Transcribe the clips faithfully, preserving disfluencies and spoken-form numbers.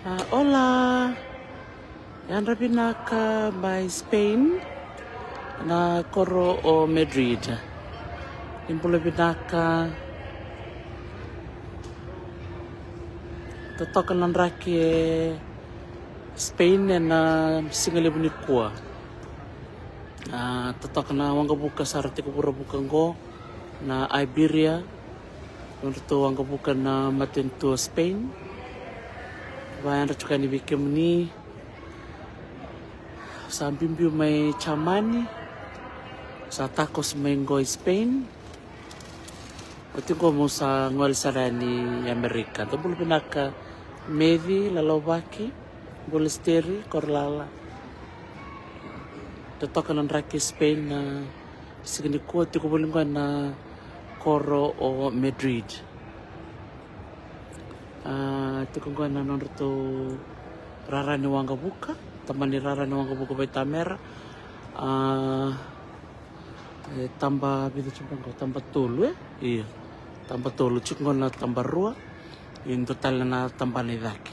Ah, hola. Yadra vinaka mai Spain, na koro o Madrid. Ni bula vinaka. Totoka na draki e Spain ena siga levu nikua. Ah, totoka na waqavuka sa ra tiko vura vuka qo na Iberia. Nodratou waqavuka na matanitu o Spain. Vayadra tiko yani vei kemuni. Sa biubiu mai Jamani. Sa takoso mai qo i Spain. Oti qo mo sa gole sara yani i Amerika. Da bula vinaka Meci Lalauvaki, bula Steri Korolala. Totoka na draki Spain na siga nikua, tiko voli qo na koro o Madrid. Ah, tiko qo na nodratou rara ni waqavuka, taba ni rara ni waqavuka vei Tamera. Ah, e taba vica tiko qo, taba tolu, e? Io, taba tolu, tiko qo na taba rua. E dua tale na tabana i cake.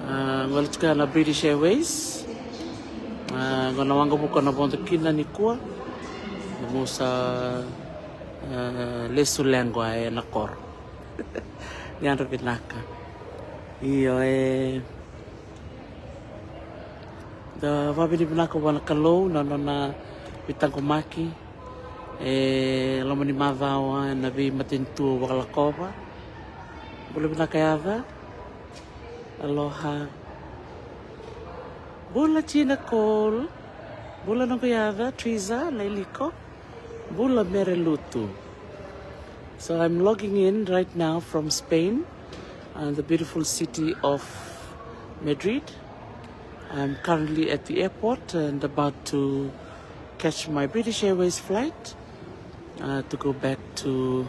Ah, gole tiko na British Airways. Ah, qo na waqavuka na vodo kina nikua. Mo sa, ah, lesu lequ ena koro. Ni yadra vinaka. Io, e, da vavinavinaka vua na Kalou na nona veitaqomaki e loma ni macawa ena veimatanitu vakalakova. Bula vinaka yaca. Aloha. Bula Tina Cole. Bula noqu yaca Triza Lailiko. Bula Merelutu. So I'm logging in right now from Spain, uh, the beautiful city of Madrid. I'm currently at the airport and about to catch my British Airways flight, uh, to go back to,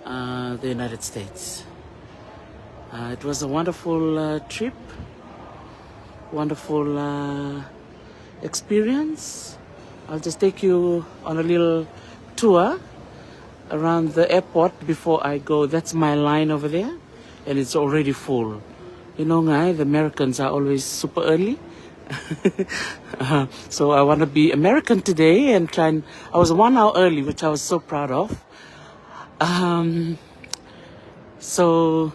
uh, the United States. Uh, it was a wonderful, uh, trip, wonderful, uh, experience. I'll just take you on a little tour around the airport before I go. That's my line over there, and it's already full. You know, Ngai, the Americans are always super early. Uh, so I want to be American today and try and, I was one hour early, which I was so proud of. Um, so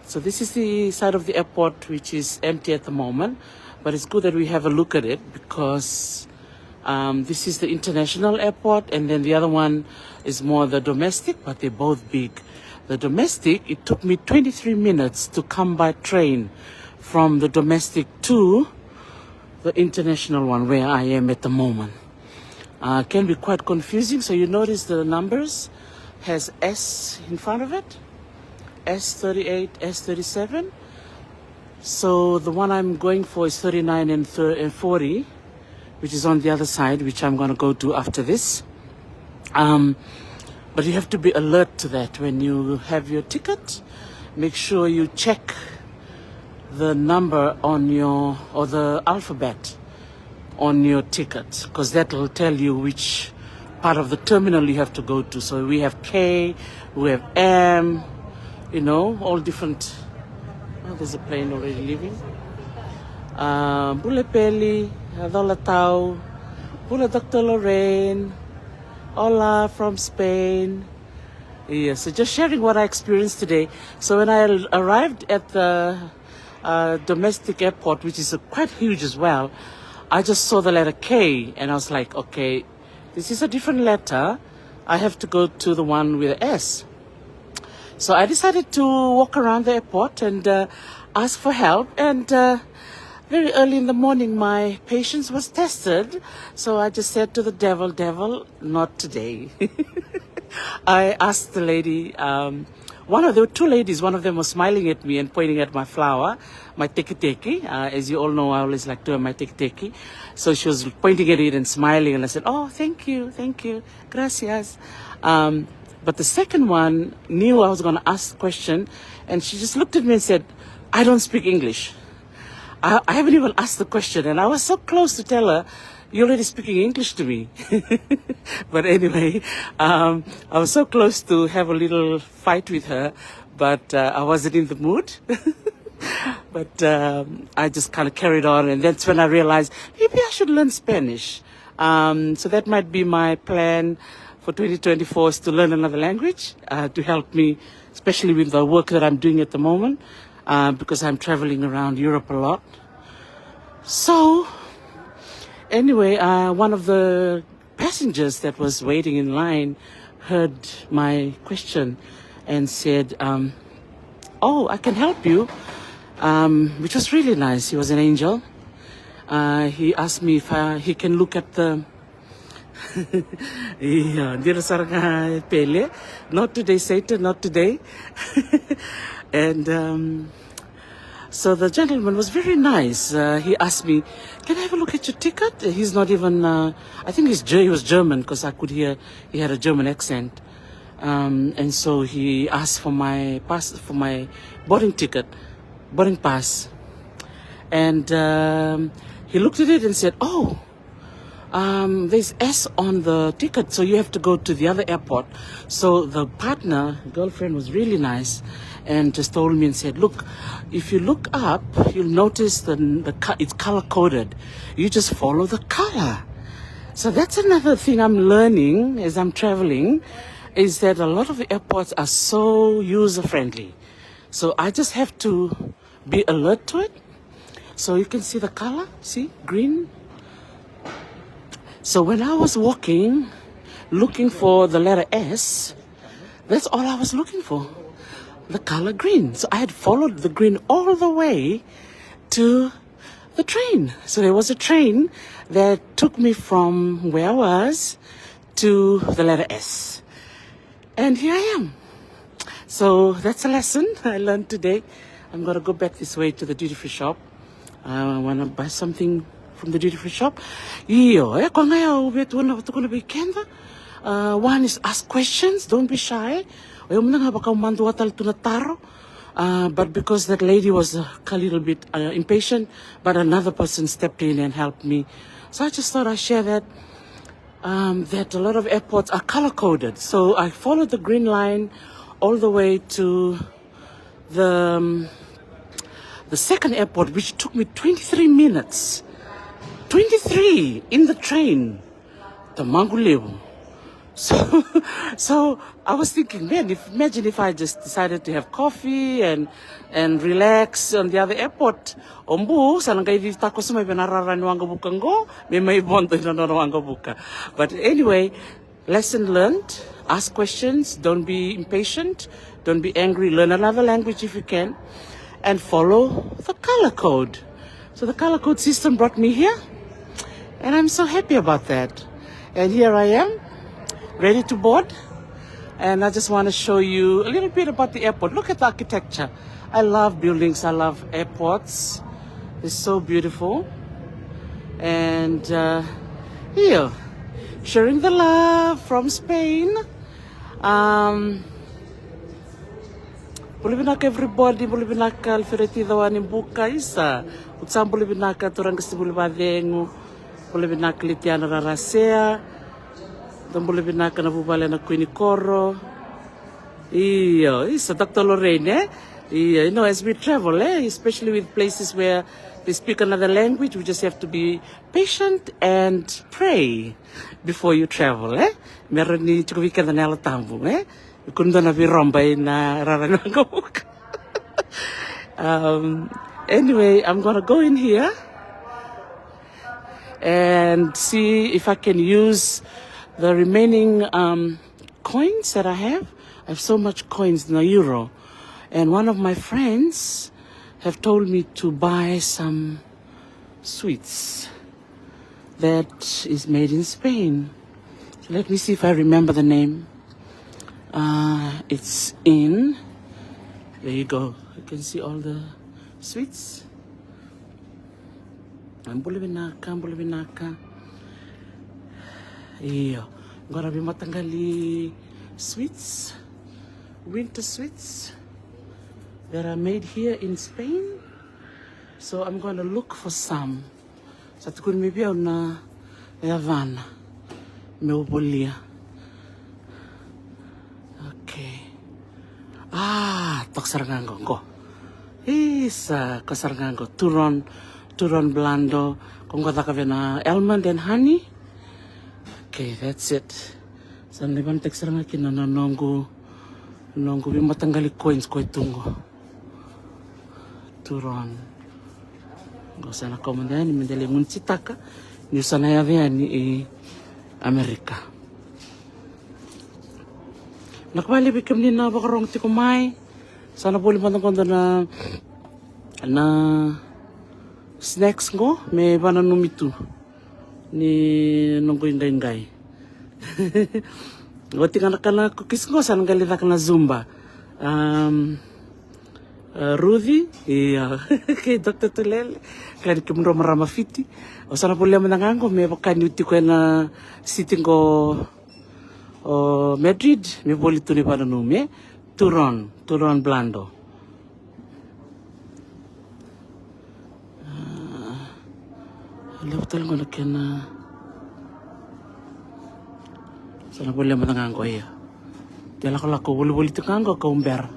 So this is the side of the airport which is empty at the moment, but it's good that we have a look at it because, um, this is the international airport, and then the other one is more the domestic, but they're both big. The domestic, it took me twenty-three minutes to come by train from the domestic to the international one where I am at the moment. Uh, can be quite confusing. So you notice the numbers has S in front of it. S thirty-eight, S thirty-seven. So the one I'm going for is thirty-nine and thir- and forty, which is on the other side, which I'm gonna go to after this. Um, but you have to be alert to that when you have your ticket. Make sure you check the number on your, or the alphabet on your ticket, because that will tell you which part of the terminal you have to go to. So we have K, we have M, you know, all different. Oh, there's a plane already leaving. Uh, bula Peli, Adola Tau, bula Doctor Lorraine, hola from Spain. Yeah, so just sharing what I experienced today. So when I arrived at the, uh, domestic airport, which is, uh, quite huge as well, I just saw the letter K and I was like, okay, this is a different letter. I have to go to the one with a S. So I decided to walk around the airport and, uh, ask for help. And, uh, very early in the morning, my patience was tested. So I just said to the devil, "Devil, not today." I asked the lady, um, one of the two ladies, one of them was smiling at me and pointing at my flower, my teki-teki. Uh, as you all know, I always like to have my teki-teki. So she was pointing at it and smiling, and I said, "Oh, thank you, thank you, gracias." Um, But the second one knew I was going to ask the question, and she just looked at me and said, "I don't speak English." I, I haven't even asked the question, and I was so close to tell her, "You're already speaking English to me." But anyway, um, I was so close to have a little fight with her, but uh, I wasn't in the mood. But um, I just kind of carried on, and that's when I realized maybe I should learn Spanish. Um, so that might be my plan for twenty twenty-four, is to learn another language uh, to help me, especially with the work that I'm doing at the moment, uh, because I'm traveling around Europe a lot. So, anyway, uh, one of the passengers that was waiting in line heard my question and said, um, "Oh, I can help you," um, which was really nice. He was an angel. Uh, he asked me if uh, he can look at the Ia, dira sara ga e pele. Not today, Satan, not today. And um, so the gentleman was very nice. Uh, he asked me, "Can I have a look at your ticket?" He's not even, uh, I think he's, Ge- he was German because I could hear he had a German accent. Um, and so he asked for my pass, for my boarding ticket, boarding pass. And um, he looked at it and said, "Oh, um, there's S on the ticket, so you have to go to the other airport." So the partner, girlfriend, was really nice and just told me and said, "Look, if you look up, you'll notice the, the co- it's color coded. You just follow the color." So that's another thing I'm learning as I'm traveling, is that a lot of the airports are so user friendly. So I just have to be alert to it. So you can see the color, see, green. So when I was walking, looking for the letter S, that's all I was looking for, the color green. So I had followed the green all the way to the train. So there was a train that took me from where I was to the letter S. And here I am. So that's a lesson I learned today. I'm gonna go back this way to the duty free shop. Uh, I wanna buy something from the duty free shop. Io, e, koya ga au via tukuna vei keda. Uh, one is ask questions, don't be shy. O yau mada ga vaka au madua tale tu na taro. Uh, but because that lady was uh, a little bit uh, impatient, but another person stepped in and helped me. So I just thought I'd share that um, that a lot of airports are color coded. So I followed the green line all the way to the um, the second airport, which took me twenty-three minutes. Twenty-three in the train. Tamaqu levu. So, so I was thinking, man, if, imagine if I just decided to have coffee and and relax on the other airport. O bu sa na qai cici takoso mai vei na rara ni waqavuka qo, me mai vodo ina nona waqavuka. But anyway, lesson learned. Ask questions. Don't be impatient. Don't be angry. Learn another language if you can, and follow the color code. So the color code system brought me here, and I'm so happy about that. And here I am, ready to board. And I just want to show you a little bit about the airport. Look at the architecture. I love buildings, I love airports. It's so beautiful. And uh, here, sharing the love from Spain. Um, bula vinaka everybody, bula vinaka Alfereti Cawani Buka, isa. Uca bula vinaka turaga Sivuli Vacegu. Bula vinaka Litiana Rarasea. Da bula vinaka na vuvale na Kuini Koro. Io, isa Doctor Lorraine, eh? Io, you know, as we travel, eh, especially with places where they speak another language, we just have to be patient and pray before you travel, eh? Me rawa ni tiko vei keda na Yalo Tabu, eh? Kua ni dua na veiroba ina rara ni waqavuka. Um, anyway, I'm gonna go in here and see if I can use the remaining um, coins that I have. I have so much coins in the euro. And one of my friends have told me to buy some sweets that is made in Spain. So let me see if I remember the name. Uh, it's in. There you go. You can see all the sweets. Bula vinaka, bula vinaka. Io, qo na veimataqali sweets, winter sweets that are made here in Spain. So I'm gonna look for some. Sa tukuni mai vei au na yacana meu volia. Okay. Ah, toka sara ga qo, qo. Isa, ko sara ga qo. Turron, turron blando. Ko qo caka vei na almond and honey. Okay, that's it. Sa na lai vanataki sara ga kina na noqu, noqu veimataqali coins ko e tu qo. Turron. Qo sa na kau mada yani me da lai gunucitaka niu sa na yaco yani i Amerika. Vinaka vakalevu vei kemuni na vakarogo tiko mai. Sa na voli mada qo dua na, na snacks qo me vananumi tu ni noqu iqaiqai. Oti ga na kana cookies qo sa na qai lai caka na Zumba. Um, uh, Ruthi, ia, kei Doctor Tulele, kei kemudrau marama Fiti. Au sa na volia mada ga qo me vaka niu tiko ena city qo o Madrid, me voli tu ni vananumi, e? Turron, turron blando. Ah, levu tale qo na kena. Sa na volia mada ga qo, ia. Tia lakolako volivoli tiko ga qo kau bera.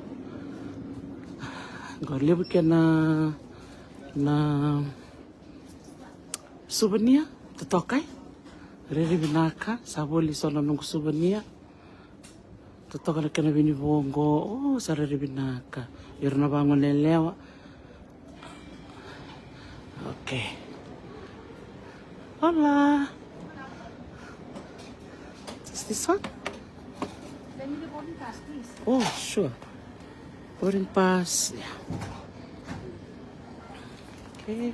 Qo levu kena na souvenir, totoka, e? Rairai vinaka, sa voli so na noqu souvenir. Totoka na kena vinivo qo, o, sa rairai vinaka. Ira na vagone yalewa. Okay. Hola. Is this one? Lend me the boarding pass, please. Oh, sure. Boarding pass, yeah. Okay.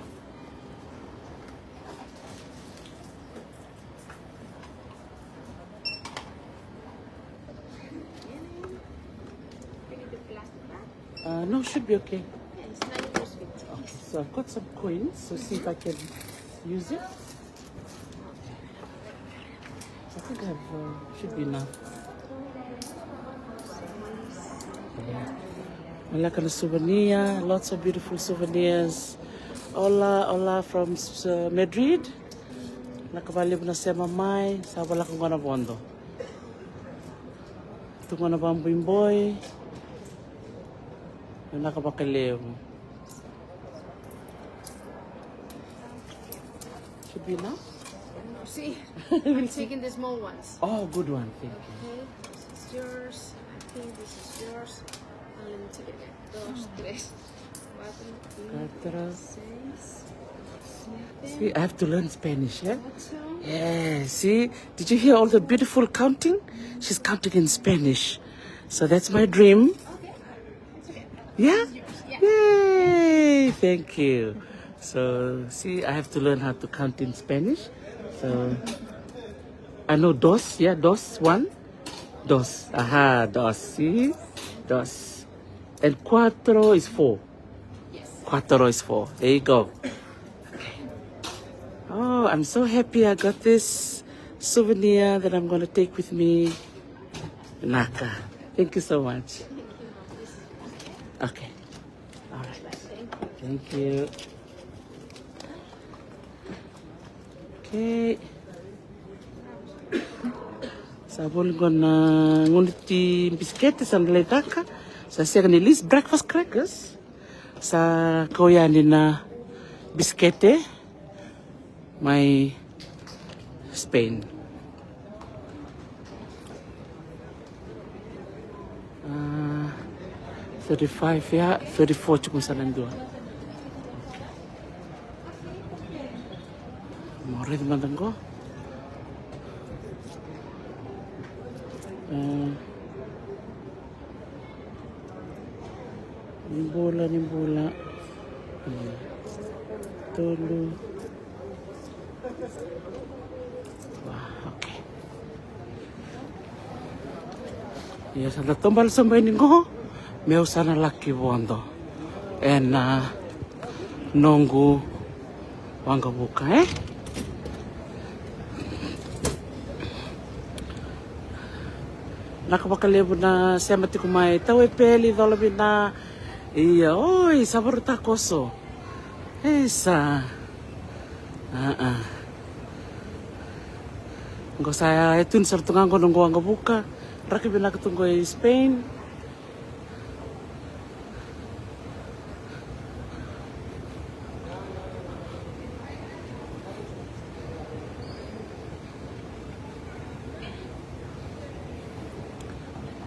Uh, no, should be okay. Yeah, it's nine years old. Okay, so I've got some coins, so see if I can use it. I think I've, uh, should be enough. Maleka na souvenir, lots of beautiful souvenirs. Hola, hola from, uh, Madrid. Vinaka vakalevu na sema mai, sa voleka qo na vodo. Tu qo na vabuiboi. Vinaka vakalevu. Should be enough? See, I'm taking the small ones. Oh, good one. Thank you. Okay, this is yours. I think this is yours. And let me take it again. Dos, tres, cuatro, cinco, seis, siete. See, I have to learn Spanish, eh? Ocho. Yeah, see? Did you hear all the beautiful counting? She's counting in Spanish. So that's my dream. Okay. Yeah? Yay! Thank you. So, see, I have to learn how to count in Spanish. So, I know dos, yeah, dos, one. Dos, aha, dos, see? Dos. And cuatro is four. Yes. Cuatro is four. There you go. Okay. Oh, I'm so happy I got this souvenir that I'm gonna take with me. Naka. Thank you so much. Okay. All right. Thank you. Okay. Sa voli qo na gunu ti bisikete sa na lai caka. Sa sega ni least breakfast crackers. Sa kau yani na bisikete mai Spain. Ah, thirty-five ya, thirty-four tiko sa na dua. Mo raici mada qo. Ah. Ni bula, ni bula. Hmm. Tolu. Wow, okay. Ia sa da taubale sobu yani qo meu sa na laki vodo ena noqu waqavuka, e? Vinaka vakalevu na sema tiko mai, tau e peli, cola vina. Ia, oi, sa varu takoso. Isa. A. Qo sa e tuni sara tu ga qo na qo waqavuka. Raki vinaka tu qo e Spain.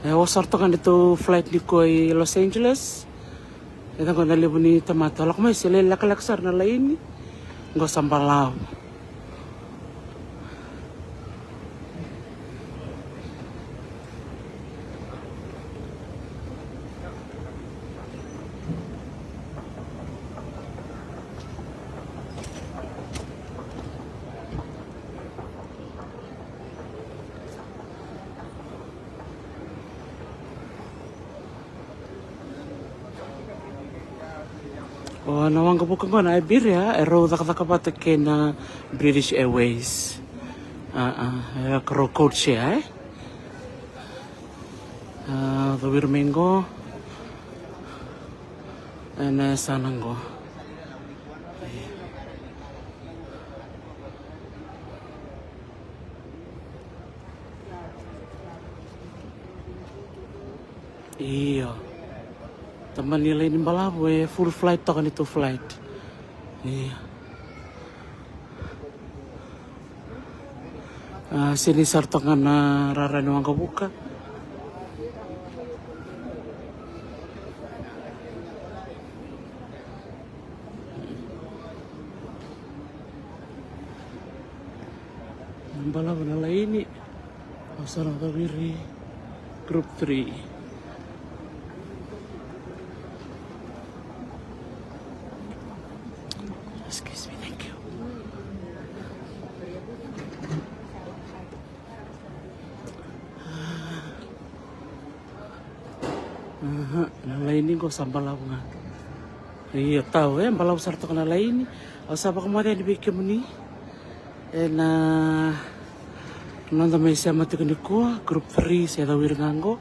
E, o sara toka na tou flight ni ko i Los Angeles. E toka na levu ni tamata lako mai se lai lekaleka sara na laini. Qo sa balavu. O na waqavuka qo na Iberia, e rau cakacaka vata kei na British Airways. A, a, e ka rau code share, e. A, cowiri mai qo. E na yasana qo. Io. Tamani laini balavu, e full flight toka ni tu flight. Io. A, sini sara toka na rara ni waqavuka. Balavu na laini. Au sa na cowiri group three. Excuse me, thank you. Aha, na laini qo sa balavu ga. Ia tau, e balavu sara toka na laini. Au sa vakamoce yani vei kemuni ena noda mai sema tiko nikua, group three se cowiri ga qo.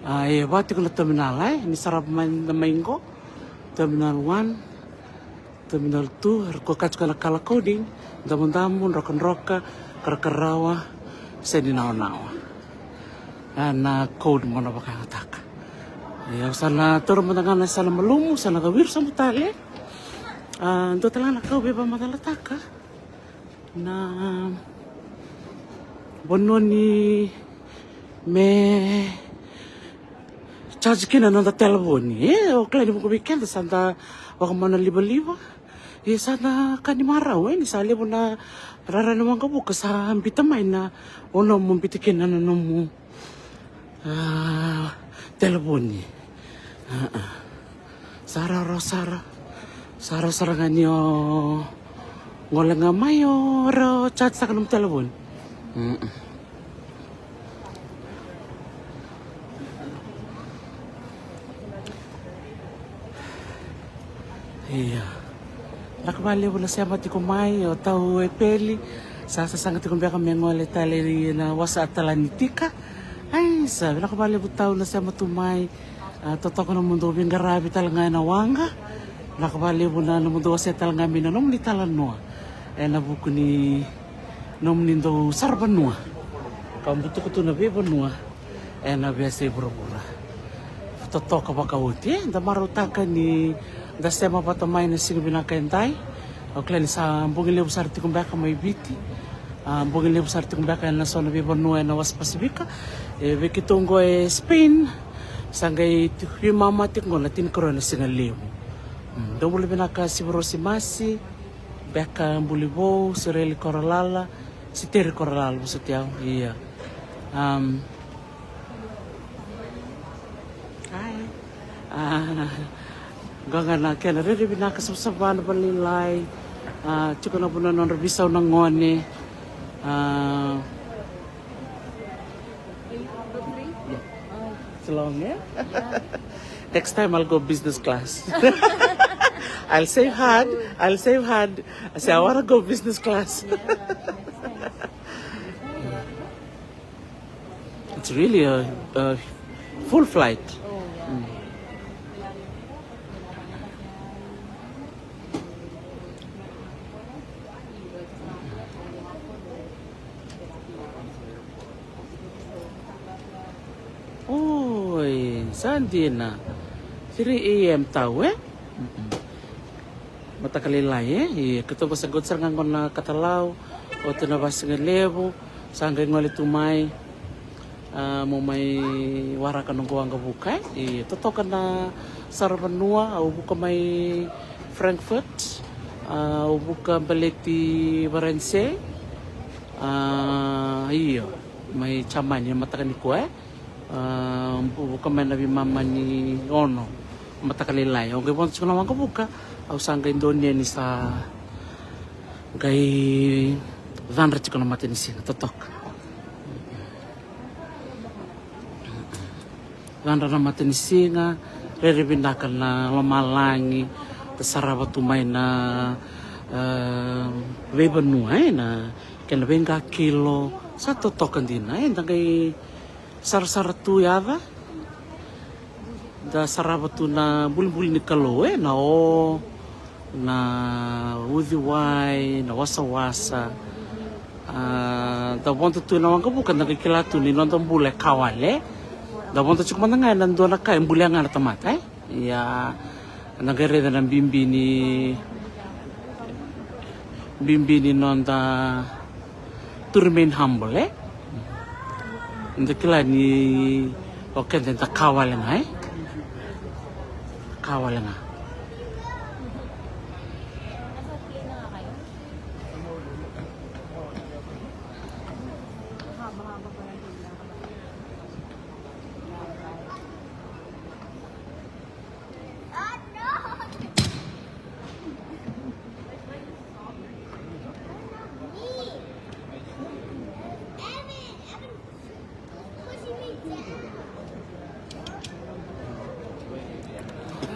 A, e va tiko na terminal, e ni sarava mai, mai qo. Terminal one. Terminal two, era koya tiko na color coding, damudamu, drokadroka, karakarawa, se ni nawanawa. A, na code mo na vakayagataka. Ia, au sa na taura mada ga na yasana malumu, sa na cowiri sobu tale. A, dua tale ga na ka au via vakamacalataka. Na vanua ni me charge kina na noda telefoni, e, o kila ni vuku vei keda sa da vakamanalivaliva. Ia sa na ka ni marau, e, ni sa levu na rara ni waqavuka sa bita mai na o nomu bita kina na nomu, a, telefoni. A, a. Sa rawarawa sara. Sa rawa sara ga ni o gole ga mai o ra o charge taka nomu telefoni. Mm. Ia. Vinaka vakalevu na sema tiko mai, o tau e peli. Sa sasaga tiko beka me gole tale i na wasa Atlantika. Ai, sa vinaka vakalevu tau na sema tu mai. A, totoka nomudou veiqaravi tale ga ena waqa. Vinaka vakalevu na nomudou wasea tale ga mai na nomuni talanoa ena vuku ni nomuni dou saravanua ka butuka tu na veivanua ena veiyasai vuravura. Totoka vakaoti, e, da marautaka ni da sema vata mai na siga vinaka edai. Au kila ni sa bogi levu sara tiko beka mai Viti. A, bogi levu sara tiko beka ena so na veivanua ena wasa Pasifika. E, vei keitou qo e Spain, sa qai tiko veimama tiko qo na tinikarua na siga levu. Mm, dou bula vinaka Sivarosi Masi, Beka Bulivou, Sireli Koralala, Siteri Koralala, vosoti au. Ia. Am, Hi. A, qo ga na kena rairai vinaka, savasava na valelailai. A, tiko na vanua nodra veisau na gone. A, it's long, e? Next time I'll go business class. I'll save hard. I'll save hard. I say I wanna go business class. Yeah, next time. It's really a, a full flight. Oi, sa dina. Three a.m. tau, e? Mataka lailai, e? Ia, keitou qo sa qo sara ga qo na katalau. Oti na vasigalevu, sa qai gole tu mai. A, mo mai waraka noqu waqavuka, e? Ia, totoka na saravanua, au vuka mai Frankfurt. A, au vuka baleti Varanise. A, io, mai Jamani, mataka nikua, e? A, vuka mai na veimama ni ono, mataka lailai. Au qai vodo tiko na waqavuka, au sa qai donia ni sa qai cadra tiko na matanisiga, totoka. Cadra na matanisiga, rairai vinaka na lomalagi, da sarava tu mai na, e, veivanua, e, na kena veiqakilo, sa totoka dina, e, da qai sarasara tu yaca. Da sarava tu na bulibuli ni Kalou, e, na o, na uciwai, na wasawasa. A, da vodo tu ena waqavuka, da qai kila tu ni noda bula e ka wale. Da vodo tiko mada ga ena dua na ka e bulia ga na tamata, e? Ia, da qai raica na bibi ni, bibi ni noda to remain humble, e? Da kila ni o keda eda ka wale ga, e? Ka wale ga.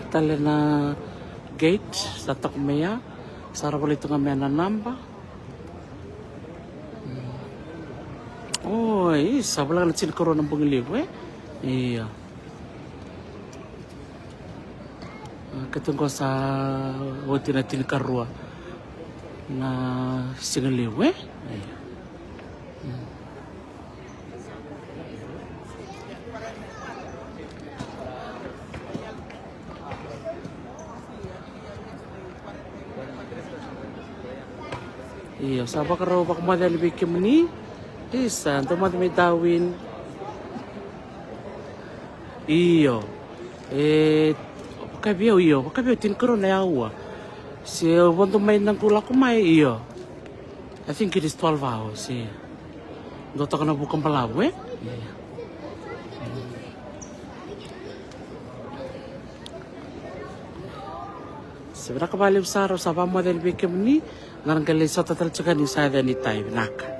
Tale na gate sa toka mai ya, sa ra volai tu ga mai na naba. Oi, sa voleka na tinikarua na bogi levu, e? Ia. A, keitou qo sa oti na tinikarua na siga levu, e? Ia. Io, sa vakarau vakamoce yani vei kemuni. Isa, dou moce mai Darwin. Io. E, vakavi au, io, vakavi au tinikarua na aua. Se au vodo mai na qu lako mai, io. I think it is twelve hours, io. Dua toka na vuka balavu, e? Io. Se vinaka vakalevu sara, au sa vakamoce yani vei kemuni. Na ra qai lai sota tale tiko ni sa yaco yani tai, vinaka.